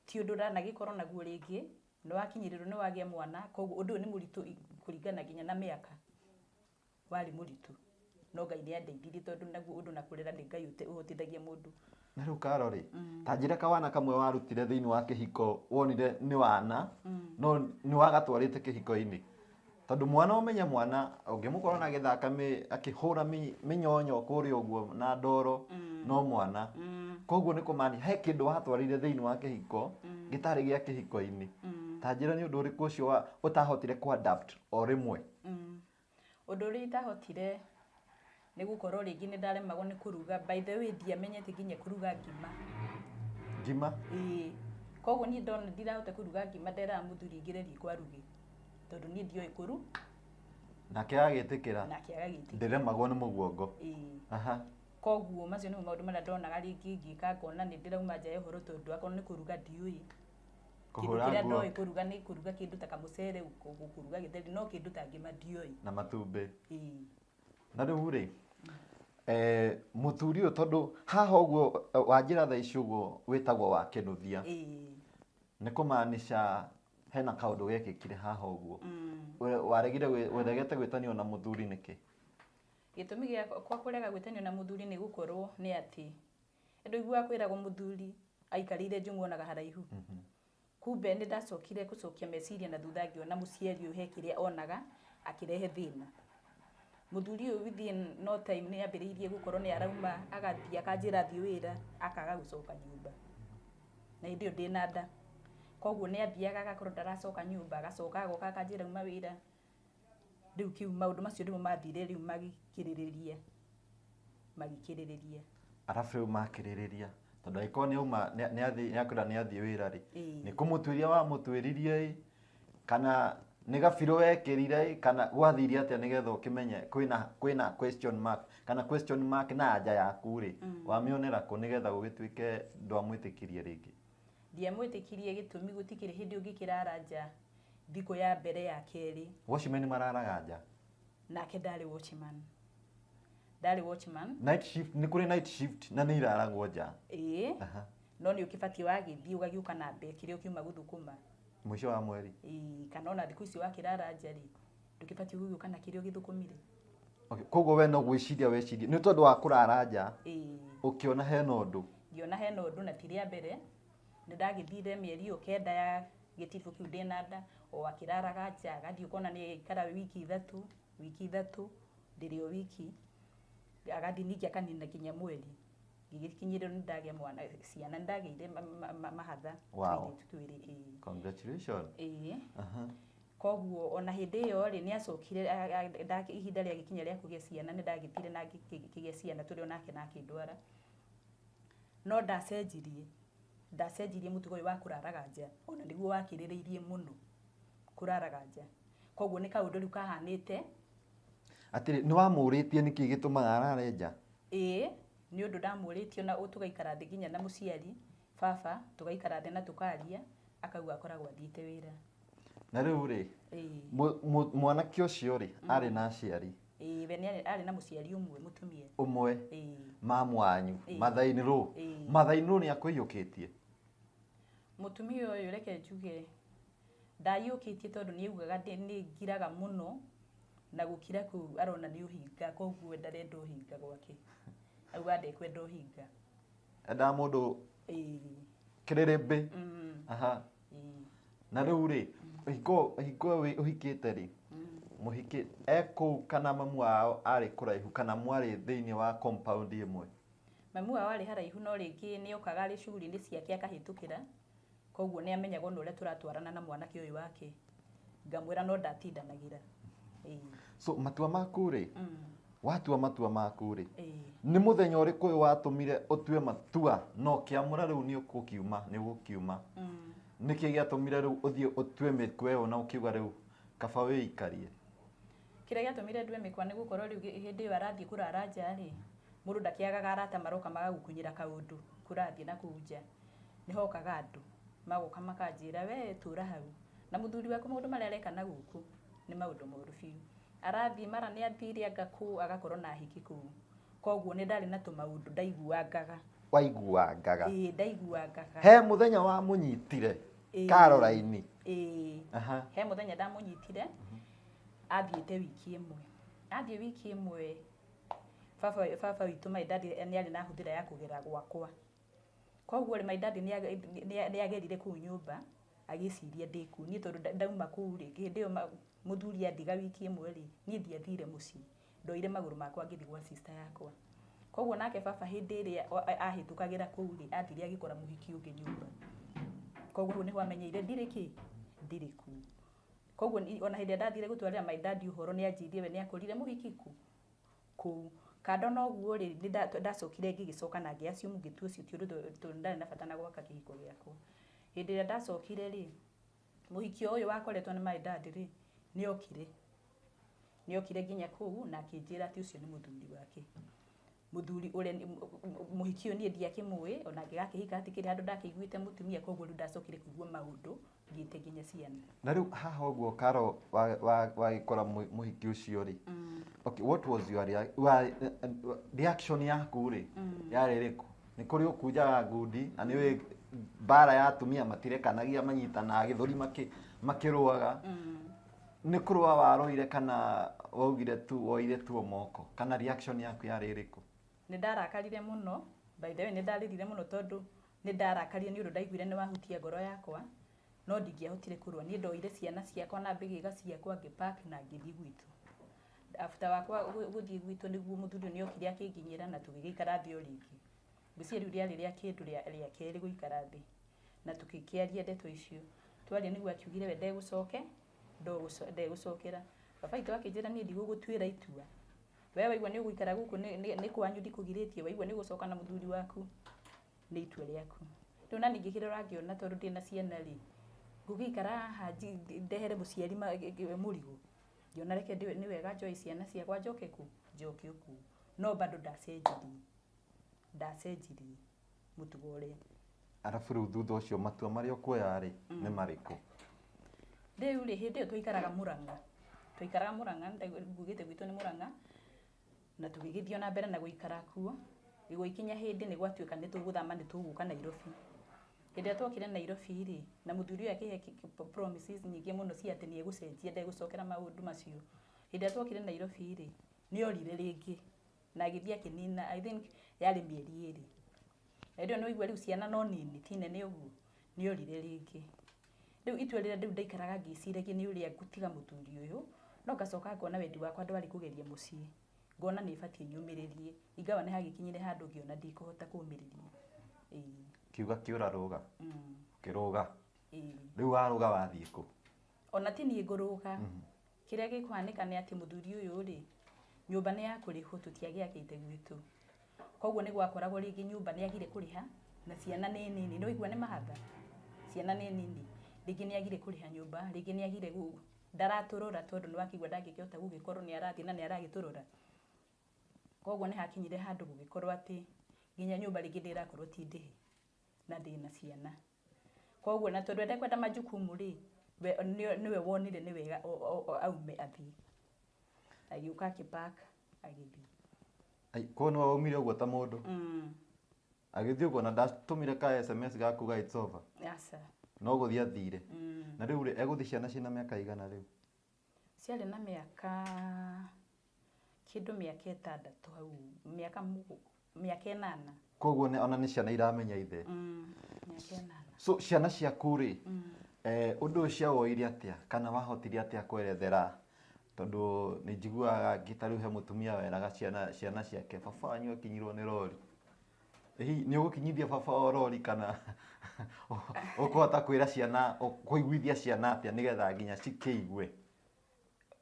ti ũndũ ndanagĩkorwo naguo rĩngĩ, nĩ wakinyĩrĩrwo nĩ wagĩa mwana, koguo ũndũ ũyũ nĩ mũritũ kũringana nginya na mĩaka. Warĩ mũritũ. No Ngai nĩ andeithirie tondũ naguo ũndũ na kũrera nĩ Ngai ũhotithagia mũndũ.
Na rĩu Karo rĩ, ta njĩra kawana kamwe warutire thĩinĩ wa kĩhiko wonire nĩ wana, no nĩ wagatwarĩte kĩhiko-inĩ. Tondũ mwana ũmenye mwana, ũngĩmũkorwo na gĩthaka akĩhũra mĩnyonyo kũrĩa ũguo na ndoro, no mwana. Koguo nĩ kũmaanisha he kĩndũ watwarire thĩinĩ wa kĩhiko, gĩtarĩ gĩa kĩhiko-inĩ. Ta njĩra nĩ ũndũ ũrĩkũ ũcio ũtahotire kũ-adapt o rĩmwe?
Ũndũ ũrĩa itahotire nĩ gũkorwo rĩngĩ nĩ ndaremagwo nĩ kũruga. By the way, ndiamenyete nginya kũruga ngima.
Ngima?
Ĩĩ. Koguo niĩ ndona ndirahota kũruga ngima, nderaga mũthuri aingĩre riko aruge. Tondũ niĩ ndioĩ kũru.
Nake agagĩtĩkĩra.
Nake agagĩtĩkĩra.
Ndĩremagwo nĩ mũguongo.
Ĩĩ.
Aha.
Koguo macio nĩmo maũndũ marĩa ndonaga rĩngĩ ngĩka ngona nĩ ndĩrauma nja ya ũhoro tondũ akorwo nĩ kũruga ndiũĩ. Kĩndũ
Kũhũra
kĩrĩa
nguo.
ndoĩ kũruga nĩ kũruga kĩndũ ta kamũcere, kũruga gĩtheri, no kĩndũ ta ngima ndiũĩ.
Na matumbĩ.
Ĩĩ.
Na rĩu rĩ, mũthuri ũyũ tondũ haha ũguo wanjĩra thaa ici ũguo wĩtagwo wa kĩnuthia.
Ĩĩ.
Nĩ kũmaanisha hena kaũndũ gekĩkire haha ũguo. Waregire waregete gwĩtanio na mũthuri nĩkĩ?
Gĩtũmi gĩa kwa kũrega gwĩtanio na mũthuri nĩ gũkorwo nĩ atĩ andũ aiguaga kwĩragwo mũthuri aikarĩire njũng'wa onaga haraihu. Kumbe nĩ ndacokire gũcokia meciria na thutha ngĩona mũciari ũyũ he kĩrĩa onaga akĩrehe thĩna. Mũthuri ũyũ within no time nĩ ambĩrĩirie gũkorwo nĩ arauma agathiĩ akanjĩra athiĩ wĩra akaga gũcoka nyũmba. Na hĩndĩ ĩyo ndĩna nda. Koguo nĩ athiaga agakorwo ndaracoka nyũmba, agacoka agoka akanjĩra auma wĩra. Rĩu kĩu maũndũ macio nĩmo mathire rĩu magĩkĩrĩrĩria. Magĩkĩrĩrĩria.
Arabu rĩu makĩrĩrĩria. Tondũ angĩkorwo nĩ auma, nĩ athiĩ, nĩ akwĩra nĩ athiĩ wĩra rĩ,
Ĩĩ.
nĩ kũmũtuĩria wamũtuĩririe ĩ, kana nĩ gabirũ wekĩrire ĩ, kana gwathire atĩa nĩgetha ũkĩmenye kwĩna question mark, kana question mark na anja yaku rĩ, wamĩonera kũ nĩgetha gũgĩtuĩke ndwamwĩtĩkirie rĩngĩ?
Ndiamwĩtĩkirie gĩtũmi gũtikĩrĩ hĩndĩ ũngĩkĩrara nja thikũ ya mbere ya kerĩ.
Watchman mararaga nja?
Nake ndarĩ watchman. Ndarĩ watchman.
Night shift, nĩ kũrĩ night shift na nĩ iraragwo nja.
Ĩĩ.
Aha.
No nĩ ũkĩbatiĩ wagĩthiĩ ũgagĩũka na mbe kĩrĩa ũkiuma gũthũkũma.
Mũico wa mweri.
Ĩĩ, kana ona thikũ ici wakĩrara nja rĩ, ndũkĩbatiĩ gũgĩũka na kĩrĩa ũgĩthũkũmire.
Okay, koguo we no gwĩciria wecirie nĩ tondũ wa kũrara nja.
Ĩĩ.
Ũkĩona hena ũndũ.
Ngĩona hena ũndũ na ti rĩa mbere. Nĩ ndagĩthire mĩeri ĩyo kenda ya gĩtiribũ kĩu ndĩna nda, o akĩraraga nja, agathiĩ ũkona nĩ aikara wiki ithatũ, wiki ithatũ, ndĩrĩ o wiki. Agathiĩ ningĩ akanina nginya mweri. Ngĩgĩkinyĩrĩrwo nĩ ndagĩa mwana, ciana nĩ ndagĩire mahatha.
Wow.
Tũirĩtu twĩrĩ, ĩĩ.
Congratulations.
Ĩĩ.
Aha.
Koguo ona hĩndĩ ĩyo rĩ, nĩ acokire ihinda rĩagĩkinya rĩa kũgĩa ciana, nĩ ndagĩthire na ngĩkĩgĩa ciana tũrĩ onake na akĩndwara. No ndacenjirie mũtugo ũyũ wa kũraraga nja, ona nĩguo wakĩrĩrĩirie mũno kũraraga nja. Koguo nĩ kaũndũ rĩu kahanĩte.
Atĩrĩ, nĩ wamũrĩtie nĩkĩ gĩtũmaga arare nja?
Ĩĩ, nĩ ũndũ ndamũrĩtie na tũgaikara thĩ nginya na mũciari baba, tũgaikara thĩ na tũkaria, akauga akoragwo athiĩte wĩra.
Na rĩu rĩ, mwanake ũcio rĩ, arĩ na aciari?
Ĩĩ, we nĩ arĩ na mũciari ũmwe mũtumia.
Ũmwe? Mamu wanyu, mother-in-law. Mother-in-law nĩ akũiyũkĩtie?
Mũtumia ũyũ reke njuge ndaiyũkĩtie tondũ nĩ augaga nĩ ngiraga mũno, na gũkira kũu arona nĩ ũhinga, koguo ndarenda ũhinga gwake. Auga ndekwenda ũhinga.
Endaga mũndũ kĩrĩrĩmbĩ. Aha. Na rĩu rĩ, hingo ũhikĩte rĩ, mũhiki ekũu kana mamu wao arĩ kũraihu kana mwarĩ thĩinĩ wa compound ĩmwe?
Mamu wao arĩ haraihu, no rĩngĩ nĩ okaga arĩ shughuli-inĩ ciake akahĩtũkĩra, koguo nĩ amenyaga ona ũrĩa tũratwarana na mwanake ũyũ wake. Ngamwĩra no ndatindanagĩra.
So matua maku rĩ, watua matua maku rĩ, nĩ mũthenya ũrĩkũ ũyũ watũmire ũtue matua no kĩamũra rĩu nĩ ũgũkiuma, nĩ ũgũkiuma? Nĩkĩ gĩatũmire rĩu ũthiĩ ũtue mĩkwa ĩyo na ũkiuga rĩu kaba wĩikarie?
Kĩrĩa gĩatũmire ndue mĩkwa nĩ gũkorwo rĩu hĩndĩ ĩyo arathiĩ kũrara nja rĩ, mũndũ ndakĩagaga arata maroka magagũkunyĩra kaũndũ kũrathiĩ na kũu nja. Nĩ hokaga andũ magoka makanjĩra we tũra hau na mũthuri waku maũndũ marĩa areka na gũkũ nĩ maũndũ moru biũ. Arathiĩ mara nĩ athire anga kũ agakorwo na ahiki kũu. Koguo nĩ ndarĩ na tũmaũndũ ndaiguangaga.
Waiguangaga?
Ĩĩ, ndaiguangaga.
He mũthenya wa mũnyitire Caroline?
Ĩĩ. He mũthenya ndamũnyitire, athiĩte wiki ĩmwe. Athiĩ wiki ĩmwe, baba witũ my daddy nĩ arĩ na hũthĩra ya kũgera gwakwa. Koguo rĩ, my daddy nĩ agerire kũu nyũmba agĩciria ndĩ kũu. Niĩ tondũ ndauma kũu rĩ, hĩndĩ ĩyo mũthuri andiga wiki ĩmwe rĩ, niĩ ndiathire mũciĩ. Ndoire magũrũ makwa ngĩthiĩ gwa sister yakwa. Koguo nake baba hĩndĩ ĩrĩa ahĩtũkagĩra kũu rĩ, athire agĩkora mũhiki ũngĩ nyũmba. Koguo hau nĩho amenyeire ndirĩ kĩ? Ndirĩ kũu. Koguo ona hĩndĩ ĩrĩa ndathire gũtwarĩra my daddy ũhoro nĩ anjĩrire we nĩ akorire mũhiki kũ? Kũu. Kando na ũguo rĩ, nĩ ndacokire ngĩgĩcoka na ngĩ assume ngĩtua ũcio ti ũndũ tondũ ndarĩ na bata na gwaka kĩhiko gĩakwa. Hĩndĩ ĩrĩa ndacokire rĩ, mũhiki ũyũ wakoretwo nĩ my dad rĩ, nĩ okire. Nĩ okire nginya kũu na akĩnjĩra atĩ ũcio nĩ mũthuri wake. Mũthuri ũrĩa mũhiki ũyũ niĩ ndiakĩmũĩ, ona ngĩgakĩhika hatikĩrĩ handũ ndakĩiguĩte mũtumia, koguo rĩu ndacokire kũigua maũndũ ngĩte nginya ciana.
Na rĩu haha ũguo Caro wagĩkora mũhiki ũcio rĩ, okay, what was your reaction yaku rĩ? Yarĩ ĩrĩkũ? Nĩ kũrĩ ũkunjaga ngundi na nĩ ũĩ mbara ya atumia matirekanagia, manyitanaga gĩthũri makĩrũaga. Nĩ kũrũa warũire kana waugire tu woire tu moko, kana reaction yaku yarĩ ĩrĩkũ?
Nĩ ndarakarire mũno, by the way nĩ ndarĩrire mũno tondũ nĩ ndarakarire nĩ ũndũ ndaiguire nĩ wahutia ngoro yakwa, no ndingĩahotire kũrũa. Niĩ ndoire ciana ciakwa na mbĩgĩga ciakwa ngĩpack na ngĩthiĩ gwitũ. After wakwa gũthiĩ gwitũ nĩguo mũthuri ũyũ nĩokire akĩnginyĩra na tũgĩgĩikara thĩ o rĩngĩ. Ngwĩciria rĩu rĩarĩ rĩa kĩndũ rĩa kerĩ gũikara thĩ na tũgĩkĩaria ndeto icio. Twaria nĩguo akiugire we ndegũcokera. Baba witũ akĩnjĩra niĩ ndigũgũtuĩra itua. We waigua nĩ ũgũikara gũkũ nĩ kwanyu ndikũgirĩtie, waigua nĩ ũgũcoka na mũthuri waku nĩ itua rĩaku. Rĩu nani ngĩkĩrora ngĩona tondũ ndĩna ciana rĩ, ngũgĩikara haha ndehere mũciari mũrigo. Ngĩona reke nĩ wega njoe ciana ciakwa njoke kũ? Njoke kũu. No bado ndacenjirie mũtugo ũrĩa.
Arabu rĩu thutha ũcio matua marĩa ũkuoya rĩ, nĩ marĩkũ?
Rĩu rĩ, hĩndĩ ĩyo twaikaraga Mũrang'a. Twaikaraga Mũrang'a, ngugĩte gwitũ nĩ Mũrang'a, na tũgĩgĩthiĩ ona mbere na gũikara kuo. Gũgĩkinya hĩndĩ nĩ gwatuĩka nĩ tũgũthama nĩ tũgũka Nairobi. Hĩndĩ ĩrĩa twokire Nairobi rĩ, na mũthuri ũyũ akĩhe promises nyingĩ mũno cia atĩ nĩ egũcenjia ndegũcokera maũndũ macio. Hĩndĩ ĩrĩa twokire Nairobi rĩ, nĩ orire rĩngĩ na agĩthiĩ akĩnina, I think yarĩ mĩeri ĩrĩ. Na hĩndĩ ĩyo nĩ waigua rĩu ciana no nini, ti nene ũguo, nĩ orire rĩngĩ. Rĩu itua rĩrĩa rĩu ndaikaraga ngĩciragia nĩ ũrĩa ngũtiga mũthuri ũyũ, no ngacoka ngona wendi wakwa ndwarĩ kũgeria mũciĩ. Ngona nĩ batiĩ nyũmĩrĩrie, ingawa nĩ hagĩkinyire handũ ngĩona ndikũhota kũmĩrĩria.
Kiuga kĩũra rũga. Ũkĩrũga. Rĩu warũga wathiĩ kũ?
Ona ti niĩ ngũrũga. Kĩrĩa gĩkũhanĩka nĩ atĩ mũthuri ũyũ rĩ, nyũmba nĩ ya kũrĩhwo, tũtiagĩakĩte gwitũ. Koguo nĩ gwakoragwo rĩngĩ nyũmba nĩ agire kũrĩha na ciana nĩ nini, nĩ waigua nĩ mahatha? Ciana nĩ nini, rĩngĩ nĩ agire kũrĩha nyũmba, rĩngĩ nĩ agire ndaratũrora tondũ nĩ wakĩigua ndangĩkĩhota gũgĩkorwo nĩ arathiĩ na nĩ aragĩtũrora. Koguo nĩ hakinyire handũ gũgĩkorwo atĩ nginya nyũmba rĩngĩ ndĩ ĩrakorwo ti ndĩhe na ndĩna ciana. Koguo na tondũ ndekwenda majukumu rĩ, we nĩwe wonire nĩ wega aume athiĩ. Agĩũka akĩ pack agĩthiĩ.
Ai, koguo nĩwe waumire ũguo ta mũndũ? Agĩthiĩ ũguo na ndatũmire ka SMS ga kuga it's over?
Aca.
No gũthiĩ athire? Na rĩu rĩ, egũthiĩ ciana ciĩna mĩaka igana rĩu?
Ciarĩ na mĩaka kĩndũ mĩaka 6 hau, mĩaka 8.
Koguo ona nĩ ciana iramenya ithe?
Mĩaka 8.
So ciana ciaku rĩ, ũndũ ũyũ ciawoire atĩa kana wahotire atĩa kwerethera? Tondũ nĩ njiguaga angĩ ta rĩu he mũtumia weraga ciana ciake baba wanyu akinyirwo nĩ rori. Hihi nĩ ũgũkinyithia baba o rori kana ũkũhota kwĩra ciana, kũiguithia ciana atĩa nĩgetha nginya cikĩigue?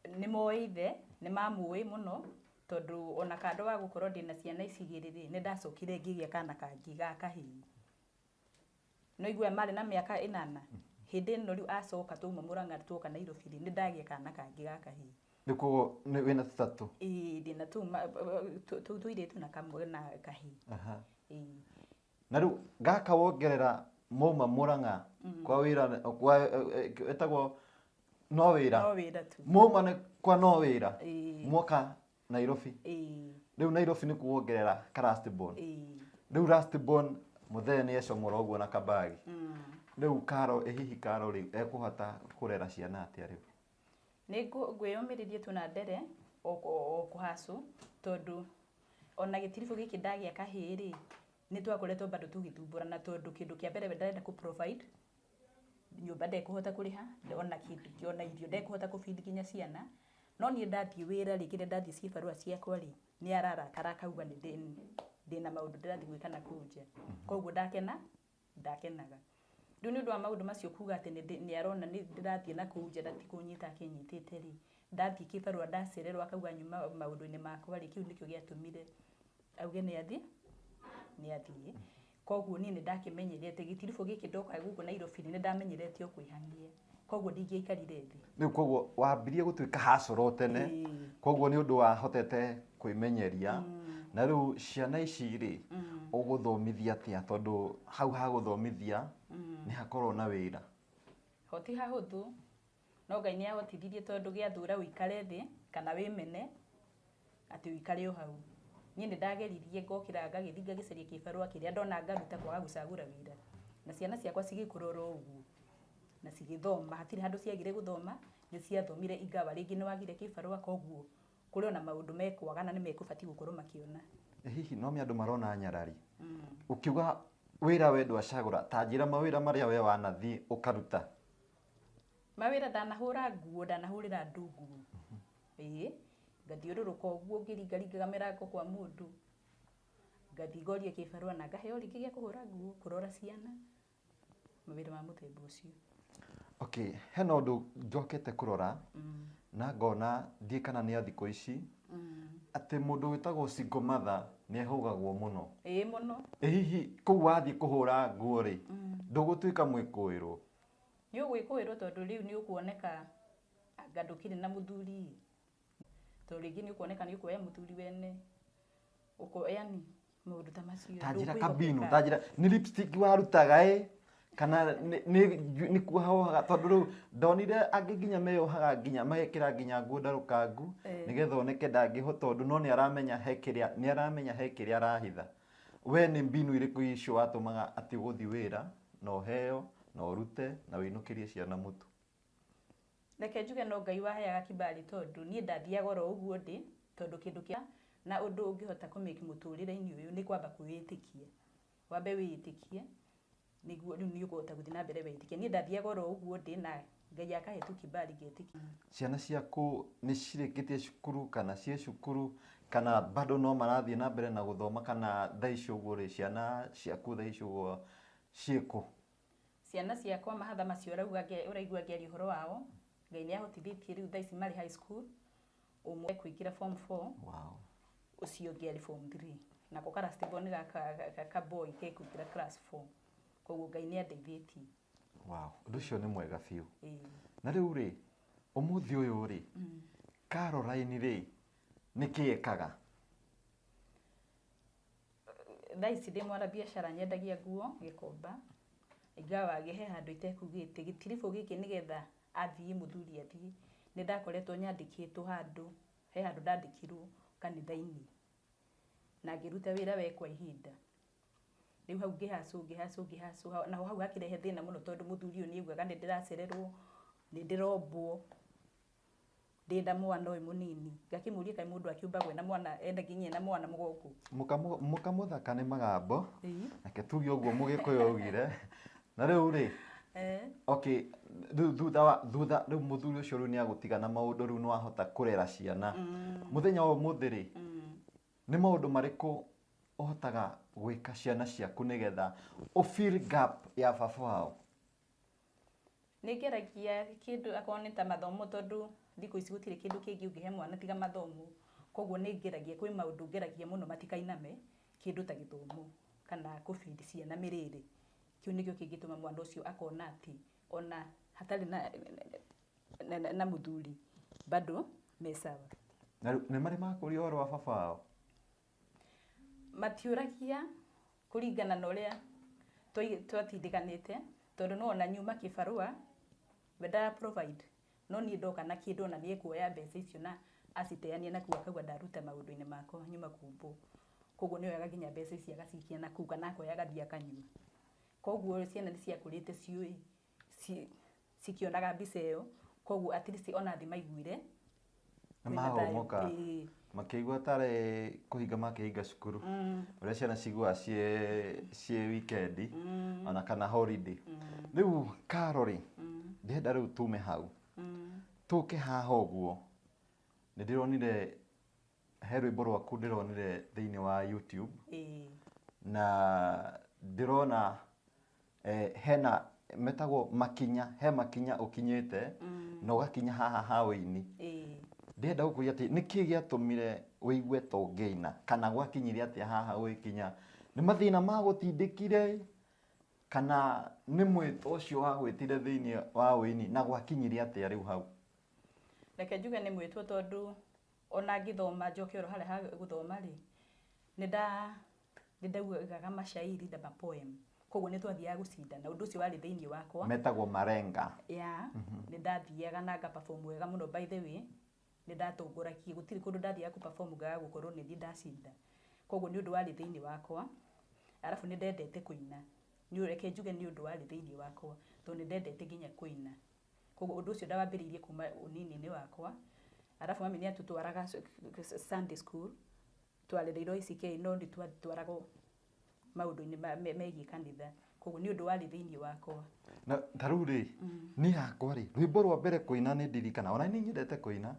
Nĩ moĩ ithe, nĩ mamũĩ mũno, tondũ ona kando wa gũkorwo ndĩna ciana ici igĩrĩ rĩ, nĩ ndacokire ngĩgĩa kana kangĩ ga kahĩĩ. No igua marĩ na mĩaka 8. Hĩndĩ ĩno rĩu acoka twauma Murang'a tuoka Nairobi rĩ, nĩ ndagĩa kana kangĩ ga kahĩĩ.
Rĩu koguo nĩ wĩna tũtatũ?
Ĩĩ, ndĩna tũu tũirĩtu na kamwe na kahĩĩ. Ĩĩ.
Na rĩu gaka wongerera mauma Murang'a kwa wĩra, kwa ĩtagwo no wĩra.
No wĩra tu.
Mauma nĩ kwa no wĩra.
Ĩĩ.
Mwoka Nairobi.
Ĩĩ.
Rĩu Nairobi nĩ kuongerera ka last born.
Ĩĩ.
Rĩu last born mũthee nĩ ecomora ũguo na kabagi. Rĩu Karo, ĩ hihi Karo rĩu ekũhota kũrera ciana atĩa rĩu?
Nĩ ngwĩyũmĩrĩrie tu na ndere o kũhacũ, tondũ ona gĩtiribũ gĩkĩ ndagĩa kahĩĩ rĩ, nĩ twakoretwo bado tũgĩthumbũrana, tondũ kĩndũ kĩa mbere we ndarenda kũ provide nyũmba ndekũhota kũrĩha, ona kĩndũ, ona irio ndekũhota kũ feed nginya ciana. No niĩ ndathiĩ wĩra rĩ, kĩrĩa ndathiĩ cibarũa ciakwa rĩ, nĩ ararakara akauga nĩ ndĩna maũndũ ndĩrathiĩ gwĩka na kũu nja. Koguo ndakenaga. Rĩu nĩ ũndũ wa maũndũ macio kuga atĩ nĩ arona nĩ ndĩrathiĩ na kũu nja na ti kũnyita akĩnyitĩte rĩ, ndathiĩ kĩbarũa ndacererwo akauga nyuma maũndũ-inĩ makwa rĩ, kĩu nĩkĩo gĩatũmire auge nĩ athiĩ, nĩ athiĩ. Koguo niĩ nĩ ndakĩmenyerete gĩtiribũ gĩkĩ ndoka gũkũ Nairobi nĩ ndamenyerete o kwĩhang'ia. Koguo ndingĩaikarire thĩ.
Rĩu koguo wambirie gũtuĩka hacoro tene.
Ĩĩ.
Koguo nĩ ũndũ wahotete kwĩmenyeria. Na rĩu ciana ici rĩ, ũgũthomithia atĩa? Tondũ hau ha gũthomithia nĩ hakorwo na wĩra.
Ho ti hahũthũ, no Ngai nĩ ahotithirie tondũ gĩathũra ũikare thĩ kana wĩmene atĩ ũikare o hau. Niĩ nĩ ndageririe ngokĩra ngagĩthiĩ ngagĩcaria kĩbarũa kĩrĩa ndona ngaruta kwaga gũcagũra wĩra. Na ciana ciakwa cigĩkũra oro ũguo na cigĩthoma, hatirĩ handũ ciagire gũthoma, nĩ ciathomire ingawa rĩngĩ nĩ wagire kĩbarũa, koguo kũrĩ ona maũndũ mekwaga na nĩ mekũbatiĩ gũkorwo makĩona.
Hihi no nĩ andũ marona nyarari. Ũkiuga wĩra we ndwacagũra, ta njĩra mawĩra marĩa we wanathiĩ ũkaruta.
Mawĩra ndanahũra nguo, ndanahũrĩra andũ nguo. Ĩĩ, ngathiũrũrũka ũguo ngĩringaringaga mĩrango kwa mũndũ. Ngathiĩ ngoria kĩbarũa na ngaheo rĩngĩ gĩa kũhũra nguo, kũrora ciana. Mawĩra ma mũthemba ũcio.
Okay, hena ũndũ njokete kũrora na ngona ndiĩ kana nĩ a thikũ ici, atĩ mũndũ wĩtagwo single mother nĩ ehũgagwo mũno.
Ĩĩ mũno.
Ĩ hihi kũu wathiĩ kũhũra nguo rĩ, ndũgũtuĩka mwĩkũĩrwo?
Nĩ ũgwĩkũĩrwo tondũ rĩu nĩ ũkuoneka anga ndũkĩrĩ na mũthuri. Tondũ rĩngĩ nĩ ũkuoneka nĩ ũkuoya mũthuri wene. Yani maũndũ ta macio.
Ta njĩra
Ndũkwĩhokeka.
kabinu, ta njĩra nĩ lipstick warutaga ĩ, kana nĩ kuoha, tondũ rĩu ndonire angĩ nginya meyohaga nginya magekĩra nginya nguo ndarũkangu, nĩgetha oneke ndangĩhota ũndũ, no nĩ aramenya he kĩrĩa, nĩ aramenya he kĩrĩa arahitha. We nĩ mbinu irĩkũ icio watũmaga atĩ ũgũthiĩ wĩra na ũheo na ũrute na ũinũkĩrie ciana mũtu?
Reke njuge no Ngai waheaga kibali, tondũ niĩ ndathiaga oro ũguo ndĩ, tondũ kĩndũ kĩa na ũndũ ũngĩhota kũmake mũtũrĩre-inĩ ũyũ nĩ kwamba kwĩĩtĩkia. Wambe wĩĩtĩkie nĩguo rĩu nĩ ũkũhota gũthiĩ na mbere wĩĩtĩkie. Niĩ ndathiaga oro ũguo ndĩ na Ngai akahe tu kibali ngetĩkia.
Ciana ciaku nĩ cirĩkĩtie cukuru kana ciĩ cukuru kana bado no marathiĩ na mbere na gũthoma, kana thaa ici ũguo rĩ, ciana ciaku thaa ici ũguo ciĩ kũ?
Ciana ciakwa mahatha macio ũraigua ngĩaria ũhoro wao, Ngai nĩ ahotithĩtie rĩu thaa ici marĩ high school, ũmwe kũingĩra form 4.
Wow.
Ũcio ũngĩ arĩ form 3, nako ka last born gaka ka boy ke kũingĩra class 4. Koguo Ngai nĩ andeithĩtie.
Wow, ũndũ ũcio nĩ mwega biũ.
Ĩĩ.
Na rĩu rĩ, ũmũthĩ ũyũ rĩ, Caroline rĩ, nĩ kĩ ekaga?
Thaa ici ndĩ mwana biacara, nyendagia nguo Gĩkomba, ingawa he handũ itekugĩte gĩtiribũ gĩkĩ nĩgetha athiĩ mũthuri athiĩ, nĩ ndakoretwo nyandĩkĩtwo handũ, he handũ ndandĩkirwo kanitha-inĩ na ngĩruta wĩra we kwa ihinda. Rĩu hau ngĩhacũ ngĩhacũ ngĩhacũ, naho hau hakĩrehe thĩna mũno tondũ mũthuri ũyũ nĩ augaga nĩ ndĩracererwo, nĩ ndĩrombwo, ndĩna mwana ũyũ mũnini. Ngakĩmũria kaĩ mũndũ akĩũmbagwo ena mwana, ena nginya ena mwana mũgongo.
Mũkamũthaka nĩ magambo. Reke tuge ũguo mũgĩkũyũ augire. Na rĩu rĩ, okay, rĩu thutha wa thutha rĩu mũthuri ũcio rĩu nĩ agũtiga na maũndũ, rĩu nĩ wahota kũrera ciana. Mũthenya wa ũmũthĩ rĩ, nĩ maũndũ marĩkũ ũhotaga gwĩka ciana ciaku nĩgetha ũ fill gap ya baba wao?
Nĩ ngeragia kĩndũ akorwo nĩ ta mathomo, tondũ thikũ ici gũtirĩ kĩndũ kĩngĩ ũngĩhe mwana tiga mathomo. Koguo nĩ ngeragia, kwĩ maũndũ ngeragia mũno matikainame, kĩndũ ta gĩthomo kana kũ feed ciana mĩrĩre. Kĩu nĩkĩo kĩngĩtũma mwana ũcio akona atĩ ona hatarĩ na mũthuri bado me sawa.
Na rĩu nĩ marĩ makũria ũhoro wa baba wao?
Matiũragia kũringana na ũrĩa twatindĩkanĩte, tondũ no ona nyuma kĩbarũa we ndara provide, no niĩ ndoka na kĩndũ ona nĩ ekuoya mbeca icio na aciteanie na kũu akauga ndaruta maũndũ-inĩ makwa nyuma kumbwo. Koguo nĩ oyaga nginya mbeca ici agacikia na kũu, kana akoya agathiĩ akanyua. Koguo ciana nĩ ciakũrĩte ciũĩ, cikĩonaga mbica ĩyo, koguo at least ona thĩ maiguire
Nĩ mahũmũka. Makĩigua tarĩ kũhinga makĩhinga cukuru. Ũrĩa ciana ciguaga ciĩ weekend ona kana holiday. Rĩu Caro rĩ, ndĩrenda rĩu tume hau. Tũke haha ũguo. Nĩ ndĩronire he rwĩmbo rwaku ndĩronire thĩinĩ wa YouTube. Na ndĩrona hena metagwo makinya, he makinya ũkinyĩte na ũgakinya haha ha ũini. Ndĩrenda gũkũria atĩ nĩkĩ gĩatũmire ũigue ta ũngĩina, kana gwakinyire atĩa haha ũgĩkinya? Nĩ mathĩna magũtindĩkire kana nĩ mwĩto ũcio wagwĩtire thĩinĩ wa ũini, na gwakinyire atĩa rĩu hau?
Reke njuge nĩ mwĩtwo, tondũ ona ngĩthoma njoke oro harĩa ha gũthoma rĩ, nĩ ndaugaga mashairi na mapoem, koguo nĩ twathiaga gũcindana, ũndũ ũcio warĩ thĩinĩ wakwa.
Metagwo marenga.
Ya, nĩ ndathiaga na nga perform wega mũno. By the way, nĩ ndatongoragia, gũtirĩ kũndũ ndathiaga kũ perform ngaga gũkorwo nĩ niĩ ndacinda. Koguo nĩ ũndũ warĩ thĩinĩ wakwa, arabu nĩ ndendete kũina. Nĩ reke njuge nĩ ũndũ warĩ thĩinĩ wakwa tondũ nĩ ndendete nginya kũina. Koguo ũndũ ũcio ndawambĩrĩirie kuma ũnini-inĩ wakwa. Arabu mami nĩ atũtwaraga Sunday school, twarereirwo ICK, no nĩ twatwaragwo maũndũ-inĩ megiĩ kanitha. Koguo nĩ ũndũ warĩ thĩinĩ wakwa.
Na ta rĩu rĩ, niĩ hakwa rĩ, rwĩmbo rwa mbere kũina nĩ ndirikana, ona nĩ nyendete kũina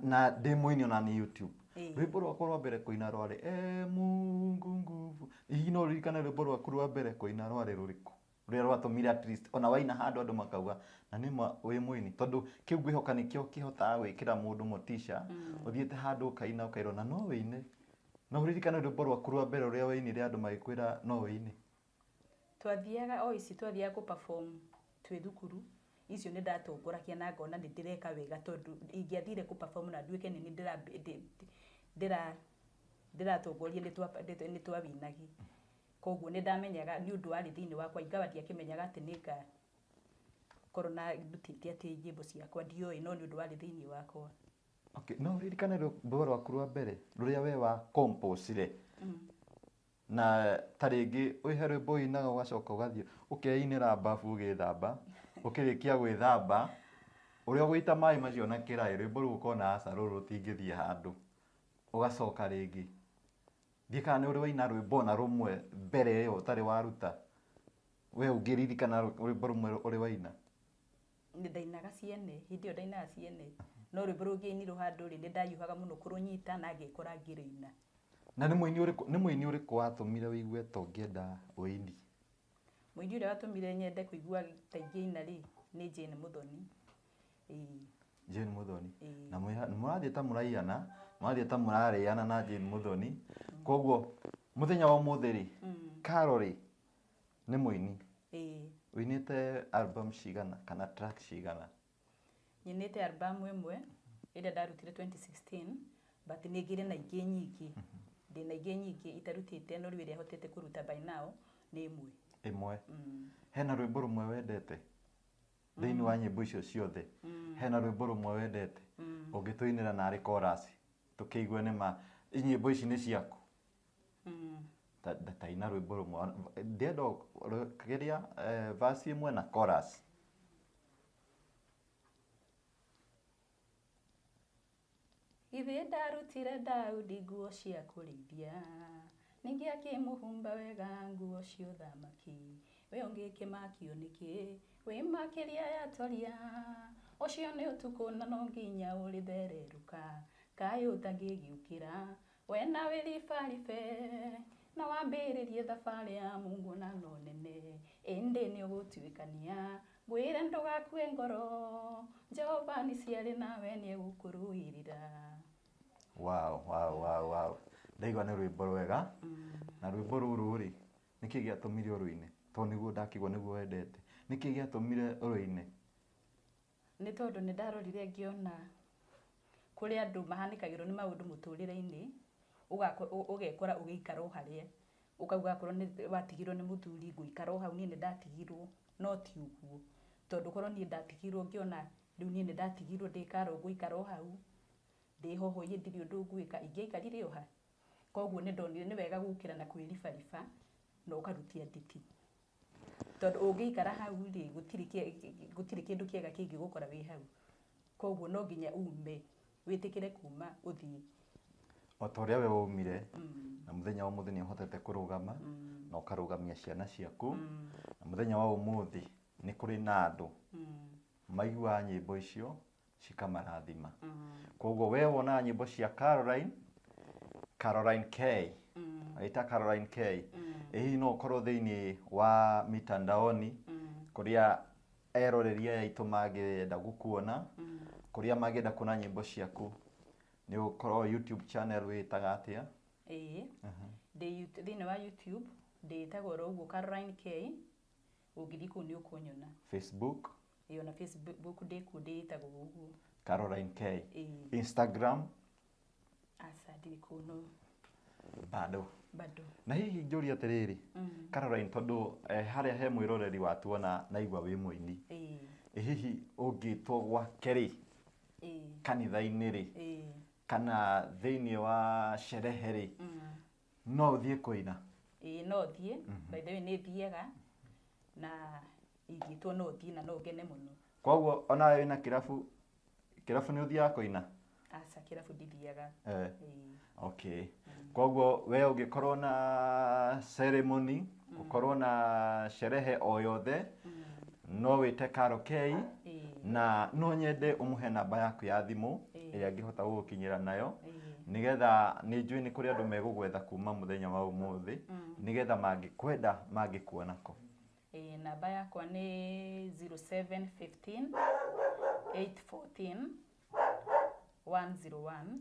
na ndĩ mũini ona nĩ YouTube. Rwĩmbo rwakwa rwa mbere kũina rwarĩ e Mungu nguvu. Hihi no ũririkane rwĩmbo rwaku rwa mbere kũina rwarĩ rũrĩkũ, rũrĩa rwatũmire at least ona waina handũ andũ makauga na nĩ ma wĩ mũini? Tondũ kĩu ngwĩhoka nĩkĩo kĩhotaga gwĩkĩra mũndũ motisha, ũthiĩte handũ ũkaina ũkairwo na no wĩine. No ũririkane rwĩmbo rwaku rwa mbere rũrĩa wainire andũ magĩkwĩra no wĩine?
Twathiaga o ici twathiaga kũ perform twĩ thukuru icio, nĩ ndatongoragia na ngona nĩ ndĩreka wega, tondũ ingĩathire kũ perform na nduĩke nĩ niĩ ndĩratongoria nĩ twawinagi. Koguo nĩ ndamenyaga nĩ ũndũ warĩ thĩinĩ wakwa, ingawa ndiakĩmenyaga atĩ nĩ ngakorwo na ndutĩte atĩ nyĩmbo ciakwa, ndioĩ, no nĩ ũndũ warĩ thĩinĩ wakwa.
Okay, no ũririkane rwĩmbo rwaku rwa mbere rũrĩa we wa compose-ire? Na ta rĩngĩ wĩ he rwĩmbo ũinaga ũgacoka ũgathiĩ ũkeinĩra bafu ũgĩthamba, ũkĩrĩkia gwĩthamba ũrĩa ũgũita maĩ macio na kĩraĩ, rwĩmbo rũu ũkona aca, rũrũ rũtingĩthiĩ handũ, ũgacoka rĩngĩ. Ndiũĩ kana nĩ ũrĩ waina rwĩmbo ona rũmwe mbere ĩyo ũtarĩ waruta. We ũngĩririkana rwĩmbo rũmwe ũrĩ waina?
Nĩ ndainaga ciene, hĩndĩ ĩyo ndainaga ciene, no rwĩmbo rũngĩainirwo handũ rĩ, nĩ ndahiũhaga mũno kũrũnyita na ngekora ngĩrũina.
Na nĩ mũini ũrĩkũ, nĩ mũini ũrĩkũ watũmire ũigue ta ũngĩenda ũini?
Mũini ũrĩa watũmire nyende kũigua ta ingĩina rĩ, nĩ Jane Muthoni. Ĩĩ.
Jane Muthoni.
Ĩĩ.
Na mũrathiĩ ta mũraiyana, mũrathiĩ ta mũrarĩana na Jane Muthoni. Koguo mũthenya wa ũmũthĩ rĩ, Carol rĩ nĩ mũini.
Ĩĩ.
Ũinĩte album cigana kana track cigana?
Nyinĩte album ĩmwe ĩrĩa ndarutire 2016, but nĩ ngĩrĩ na ingĩ nyingĩ. Ndĩ na ingĩ nyingĩ itarutĩte, no rĩu ĩrĩa hotete kũruta by now nĩ ĩmwe.
Ĩmwe. Hena rwĩmbo rũmwe wendete thĩinĩ wa nyĩmbo icio ciothe? Hena rwĩmbo rũmwe wendete ũngĩtũinĩra narĩ chorus tũkĩigue nĩma nyĩmbo ici nĩ ciaku? Ta ina rwĩmbo rũmwe, ndĩrenda kĩrĩa verse ĩmwe na chorus.
Githĩ ndarutire Daudi nguo cia kũrĩithia, ningĩ akĩmũhumba wega nguo cia ũthamaki, we ũngĩkĩmakio nĩkĩ wĩ makĩria ya toria? Ũcio nĩ ũtukũ na no nginya ũrĩthererũka, kaĩ ũtangĩgĩũkĩra we na wĩribaribe na wambĩrĩrie thabarĩ ya Mungu na no nene, ĩndĩ nĩ ũgũtuĩkania. Ngwĩre ndũgakue ngoro, Jehova nĩ ciarĩ nawe, nĩ egũkũrũĩrĩra.
Wow, ndaigua nĩ rwĩmbo rwega. Na rwĩmbo rũrũ rĩ, nĩkĩ gĩatũmire ũrũine? Tondũ nĩguo ndakĩigua nĩguo wendete, nĩkĩ gĩatũmire ũrũine?
Nĩ tondũ nĩ ndarorire ngĩona kũrĩ andũ mahanĩkagĩrwo nĩ maũndũ mũtũrĩre-inĩ, ũgekora ũgĩikara o harĩa ũkauga akorwo nĩ watigirwo nĩ mũthuri, ngũikara o hau, niĩ nĩ ndatigirwo. No ti ũguo, tondũ korwo niĩ ndatigirwo ngĩona rĩu niĩ nĩ ndatigirwo ndĩkara ngũikara o hau ndĩhohoie, ndirĩ ũndũ ngwĩka, ingĩaikarire o ha. Koguo nĩ ndonire nĩ wega gũkĩra na kwĩribariba na ũkarutia nditi, tondũ ũngĩikara hau rĩ, gũtirĩ kĩndũ kĩega kĩngĩgũkora wĩ hau. Koguo no nginya ume, wĩtĩkĩre kuma ũthiĩ.
O ta ũrĩa we waumire, na mũthenya wa ũmũthĩ nĩ ũhotete kũrũgama na ũkarũgamia ciana ciaku, na mũthenya wa ũmũthĩ nĩ kũrĩ na andũ maiguaga nyĩmbo icio cikamarathima. Koguo we wonaga nyĩmbo cia Caroline, Caroline K, agĩta Caroline K, ĩ hihi no ũkorwo thĩinĩ wa mitandaoni kũrĩa eroreri aya aitũ mangĩenda gũkuona, kũrĩa mangĩenda kuona nyĩmbo ciaku? Nĩ ũkorwo YouTube channel wĩtaga atĩa?
Ĩĩ, ndĩ thĩinĩ wa YouTube ndĩtagwo oro ũguo Caroline K. Ũngĩthiĩ kũu nĩ ũkũnyona.
Facebook?
Ĩĩ, ona Facebook ndĩ kuo, ndĩĩtagwo ũguo.
Caroline K.
Ĩĩ.
Instagram?
Aca, ndirĩ kũu, no.
Bado?
Bado.
Na hihi njũrie atĩrĩrĩ, Caroline, tondũ harĩa he mwĩroreri watuona naigua wĩ mũini, ĩ hihi ũngĩtwo gwake rĩ, kanitha-inĩ rĩ, kana thĩinĩ wa sherehe rĩ, no ũthiĩ kũina?
Ĩĩ, no thiĩ. By the way, nĩ thiaga, na ingĩtwo no thiĩ na no ngene mũno.
Koguo onawe wĩna kĩrabu, kĩrabu nĩ ũthiaga kũina?
Aca, kĩrabu ndithiaga. Ĩĩ.
Okay, koguo we ũngĩkorwo na ceremony, ũkorwo na sherehe o yothe, no wĩte Caro K?
Ĩĩ.
Na no nyende ũmũhe namba yaku ya thimũ ĩrĩa angĩhota gũgũkinyĩra nayo, nĩgetha nĩ njũĩ nĩ kũrĩ andũ megũgwetha kuma mũthenya wa ũmũthĩ, nĩgetha mangĩkwenda mangĩkuona kũ?
Ĩĩ, namba yakwa nĩ 0715 814 101.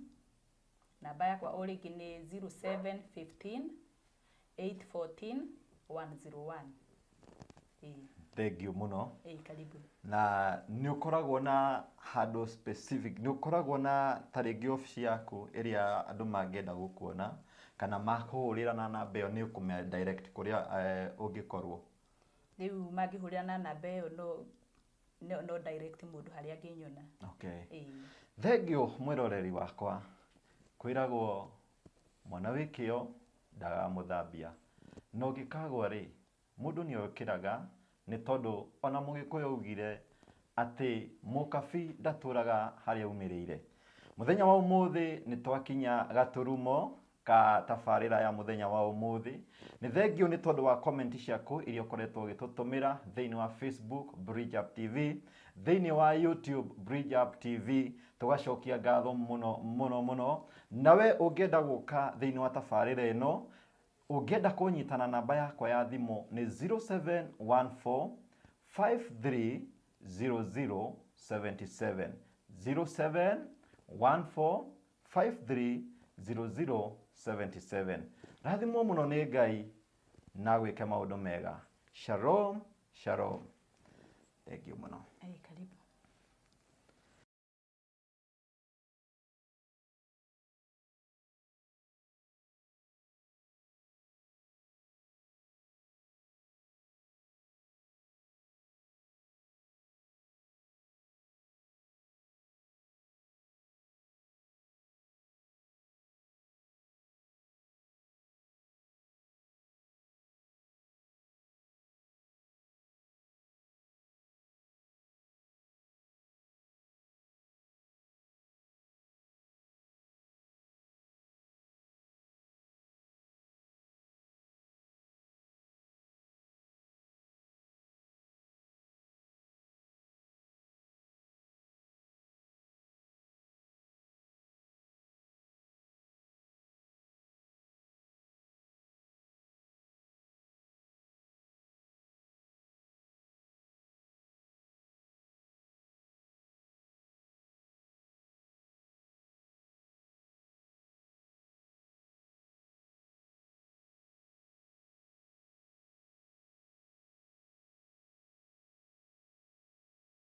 Namba yakwa o rĩngĩ nĩ 0715 814 101. Ĩĩ.
Thank you mũno.
Ĩĩ, karibu.
Na nĩ ũkoragwo na handũ specific, nĩ ũkoragwo na ta rĩngĩ obici yaku ĩrĩa andũ mangĩenda gũkuona, kana makũhũrĩra na namba ĩyo nĩ ũkũmea direct kũrĩa ũngĩkorwo?
Rĩu mangĩhũrĩra na namba ĩyo, no direct mũndũ harĩa angĩnyona.
Okay.
Ĩĩ.
Thank you, mwĩroreri wakwa. Kwĩragwo mwana wĩ kĩo ndagamũthambia, na ũngĩkagwa rĩ, mũndũ nĩ okĩraga, nĩ tondũ ona Mũgĩkũyũ augire atĩ mũkabi ndatũraga harĩa aumĩrĩire. Mũthenya wa ũmũthĩ nĩ twakinya gaturumo ka tabarĩra ya mũthenya wa ũmũthĩ. Nĩ thengiũ nĩ tondũ wa comment ciaku iria ũkoretwo ũgĩtũtũmĩra thĩinĩ wa Facebook Bridge Up TV, thĩinĩ wa YouTube Bridge Up TV. Tũgacokia ngatho mũno mũno mũno. Nawe ũngĩenda gũka thĩinĩ wa tabarĩra ĩno, ũngĩenda kũnyitana, namba yakwa ya thimũ nĩ 0714 5300. 77, 0714 53 00 77. Rathimwo mũno nĩ Ngai na gwĩke maũndũ mega. Shalom, shalom. Thank you mũno.
Karibu.